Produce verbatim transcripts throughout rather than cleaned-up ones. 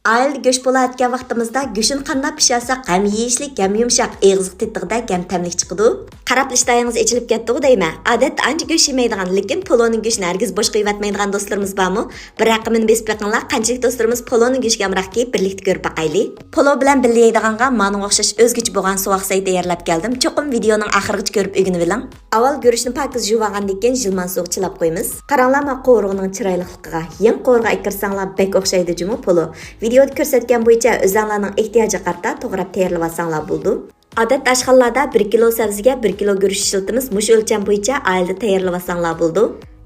ئائىلىدە گۆش پولو ئەتكەن ۋاقتىمىزدا گۆشنى قانداق پىشۇرساق ھەم يېيىشلىك، ھەم يۇمشاق، ئېغىزغا تېتىدىغۇدەك، ھەم تەملىك چىقىدۇ. قاراپلا ئىشتىھايىڭىز ئېچىلىپ كەتتىغۇ دەيمەن. ئادەتتە ئانچە گۆش يېمەيدىغان، لېكىن پولونىڭ گۆشىنى ھەرگىز بوش قويۇۋەتمەيدىغان دوستلىرىمىز بارمۇ؟ بىر رەقىمىنى بېسىپ بېقىڭلار، قانچىلىك دوستلىرىمىز پولونىڭ گۆشىگە ئامراقكى، بىرلىكتە كۆرۈپ باقايلى. پولو بىلەن بىللە يەيدىغانغا مانىڭغا ئوخشاش ئۆزگىچە بولغان سوغۇق سەي تەييارلاپ كەلدىم. چوقۇم ۋىدېئونىڭ ئاخىرىغىچە كۆرۈپ ئۆگىنىۋېلىڭ. ئاۋۋال گۆشنى پاكىز يۇۋالغاندىن كېيىن، يىلمان سۇغا چىلاپ قويىمىز. قاراڭلارما قورۇغىنىڭ چىرايلىقلىقىغا. يېڭى قورۇغا ئەكىرسەڭلار بەك ئوخشايدۇ جۇمۇ پولو. ۋىدېئودا كۆرسەتكەن بويىچە ئۆزەڭلارنىڭ ئېھتىياجىغا قارىتا توغراپ تەييارلىۋالساڭلار بولىدۇ. ئادەتتە ئاشخانىلاردا بىر كىلو سەۋزىگە بىر كىلو گۆش ئىشلىتىمىز. مۇشۇ ئۆلچەم بويىچە ئائىلىدە تەييارلىۋالساڭلار بولىدۇ.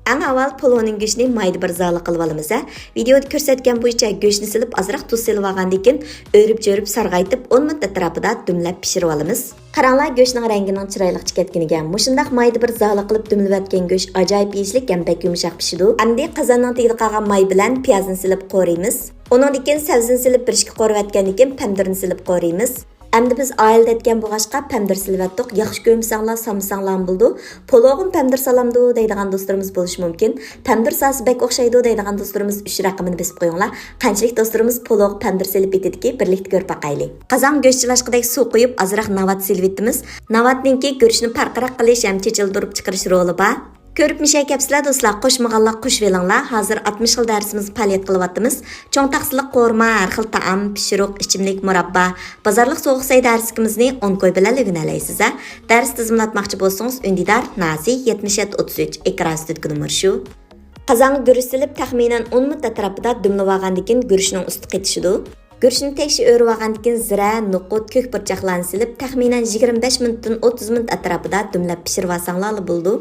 ئەڭ ئاۋۋال پولونىڭ گۆشىنى مايدا بىر زالا قىلىۋالىمىز ھە. ۋىدېئودا كۆرسەتكەن بويىچە گۆشنى سېلىپ، ئازراق تۇز سېلىۋالغاندىن كېيىن، ئۆرۈپ-چۆرۈپ سارغايتىپ، ئون مىنۇت ئەتراپىدا دۈملەپ پىشۇرۇۋالىمىز. قاراڭلار، گۆشنىڭ رەڭگىنىڭ چىرايلىقچە كەتكىنىگە. مۇشۇنداق مايدا بىر زالا قىلىپ دۈملىۋەتكەن گۆش ئاجايىپ يېيىشلىك ھەم بەك يۇمشاق پىشىدۇ. ئەمدى قازاننىڭ تېگىدە قالغان ماي بىلەن پىيازنى سېلىپ قورۇيمىز. ئۇنىڭدىن كېيىن سەۋزىنى سېلىپ بىر ئىككى قورۇۋەتكەندىن كېيىن پەمىدۇرنى سېلىپ قورۇيمىز. ئەمدى بىز ئائىلىدە ئەتكەن بولغاچقا پەمىدۇر سېلىۋەتتۇق. ياخشى كۆرمىسەڭلار سالمىساڭلارمۇ بولىدۇ. پولوغىمۇ پەمىدۇر سالامدۇ دەيدىغان دوستلىرىمىز بولۇشى مۇمكىن. پەمىدۇر سالسا بەك ئوخشايدۇ دەيدىغان دوستلىرىمىز ئۈچ رەقىمىنى بېسىپ قويۇڭلار. قانچىلىك دوستلىرىمىز پولوغا پەمىدۇر سېلىپ ئېتىدىكى، بىرلىكتە كۆرۈپ باقايلى. قازانغا گۆش چىلاشقۇدەك سۇ قۇيۇپ، ئازراق ناۋات سېلىۋېتىمىز. ناۋاتنىڭكى گۆشنى پارقىراق قىلىش ھەم چېچىلدۇرۇپ چىقىرىش رولى بار. كۆرۈپ مۇشەگە كەپسىلەر دوستلار، قوشمىغانلار قوشۇۋېلىڭلار. ھازىر ئاتمىش خىل دەرسىمىزنى پائالىيەت قىلىۋاتىمىز. چوڭ تاقسىلىق قورۇما، ھەر خىل تائام، پىشۇرۇق، ئىچىملىك، مۇراببا، بازارلىق سوغۇق سەي دەرسلىكىمىزنى ئون كوي بىلەن ئۆگىنەلەيسىز ھە. دەرس تىزىملاتماقچى بولسىڭىز، ئۈندىدار نازى يەتمىش يەتتە ئوتتۇز ئۈچ، ئېكران ئۈستىدىكى نومۇر شۇ. قازانغا گۈرۈچ سېلىپ، تەخمىنەن ئون مىنۇت ئەتراپىدا دۈملىۋالغاندىن كېيىن گۈرۈچنىڭ ئۈستى قېتىشىدۇ. گۈرۈچنى تەكشى ئۆرۈۋالغاندىن كېيىن زىرە، نوقۇت، كۆك پۇرچاقلارنى سېلىپ، تەخمىنەن يىگىرمە بەش مىنۇتتىن ئوتتۇز مىنۇت ئەتراپىدا دۈملەپ پىشۇرۇۋالساڭلارلا بولىدۇ.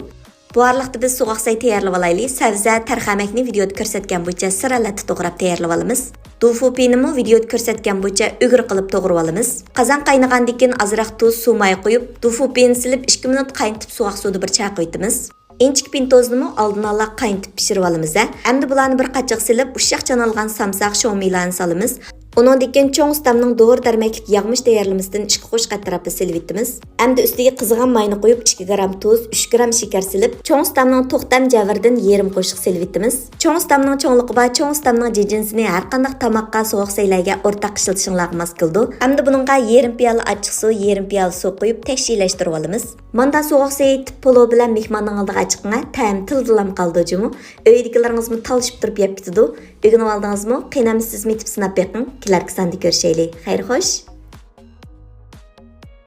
بۇ ئارىلىقتا بىز سوغۇق سەي تەييارلىۋالايلى. سەۋزە، تەرخەمەكنى ۋىدېئودا كۆرسەتكەن بويىچە سىرەلەتتە توغراپ تەييارلىۋالىمىز. دۇفۇپىنىمۇ ۋىدېئودا كۆرسەتكەن بويىچە ئۈگرە قىلىپ توغرىۋالىمىز. قازان قاينىغاندىن كېيىن ئازراق تۇز، سۇ ماي قۇيۇپ، دۇفۇپىنى سېلىپ ئىككى مىنۇت قاينىتىپ سوغۇق سۇدا بىر چايقىۋېتىمىز. ئىنچىكە پىنتوزنىمۇ ئالدىن ئالا قاينىتىپ پىشۇرۇۋالىمىز ھە. ئەمدى بۇلارنى بىر قاچىغا سېلىپ، ئۇششاق چانالغان سامساق، شومىلارنى سالىمىز. ئۇنىڭدىن كېيىن چوڭ ئۇستامنىڭ دورا دەرمەكلىك ياغمىش تەييارلىمىسىدىن ئىككى قوشۇق ئەتراپىدا سېلىۋېتىمىز. ئەمدى ئۈستىگە قىزىغان ماينى قۇيۇپ، ئىككى گرام تۇز، ئۈچ گرام شېكەر سېلىپ، چوڭ ئۇستامنىڭ توختەم جەۋھىرىدىن يېرىم قوشۇق سېلىۋېتىمىز. چوڭ ئۇستامنىڭ چوڭلۇقى بار، چوڭ ئۇستامنىڭ جىنجىنىسىنى ھەر قانداق تاماققا، سوغۇق سەيلەرگە ئورتاق ئىشلىتىشىڭلارغا ماس كېلىدۇ. ئەمدى بۇنىڭغا يېرىم پىيالە ئاچچىق سۇ، يېرىم پىيالە سۇ قۇيۇپ، تەكشىلەشتۈرۈۋالىمىز. ماندا سوغۇق سەي ئېتىپ، پولو بىلەن مېھماننىڭ ئالدىغا چىقىڭە، تەم تىلدىلام قالىدۇ جۇمۇ. ئۆيدىكىلىرىڭىزمۇ تالىشىپ تۇرۇپ يەپ كېتىدۇ. ئۆگىنىۋالدىڭىزمۇ؟ قېنى ئەمدى سىزمۇ ئېتىپ سىناپ بېقىڭ. كېلەركى ساندا كۆرۈشەيلى. خەير خوش.